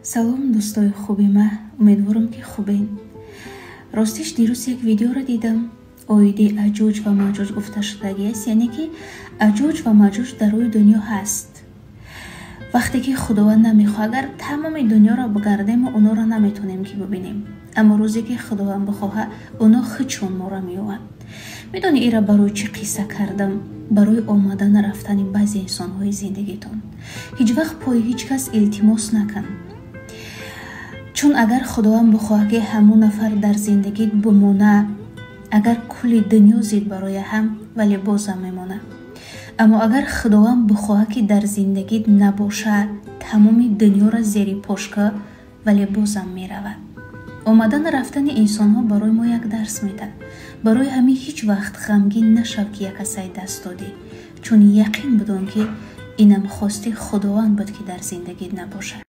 Салом, дӯстои хуби ма, умедворам, ки хубен. Ростиш, дирӯз як видеоро дидам, оиди аҷуҷ ва маҷуҷ гуфта шудагиаст, яъне ки аҷуҷ ва маҷуҷ дар рӯи дунё ҳаст. Вақте ки Худованд намехоҳ, агар тамоми дунёро бигардему, онҳоро наметонем, ки бибинем, аммо рӯзе ки Худованд бихоҳа, оно худшон моро меёванд. Медони, ира барои чӣ қисса кардам? Барои омадану рафтани баъзе инсонҳои зиндагитон. Ҳеҷ вақт пои ҳеҷ кас илтимос накун, чун агар Худованд бихоҳад, ки ҳамон нафар дар зиндагит бимона, агар кулли дунё зид барои ҳам, вале бозам мемона. Аммо агар Худованд бихоҳад, ки дар зиндагит набоша, тамоми дунёро зери пошка, вале бозам меравад. Омадану рафтани инсонҳо барои мо як дарс медиҳад. Барои ҳамин ҳеҷ вақт ғамгин нашав, ки як касай даст додӣ, чун яқин бидон, ки инам хости Худованд буд, ки дар зиндагит набошад.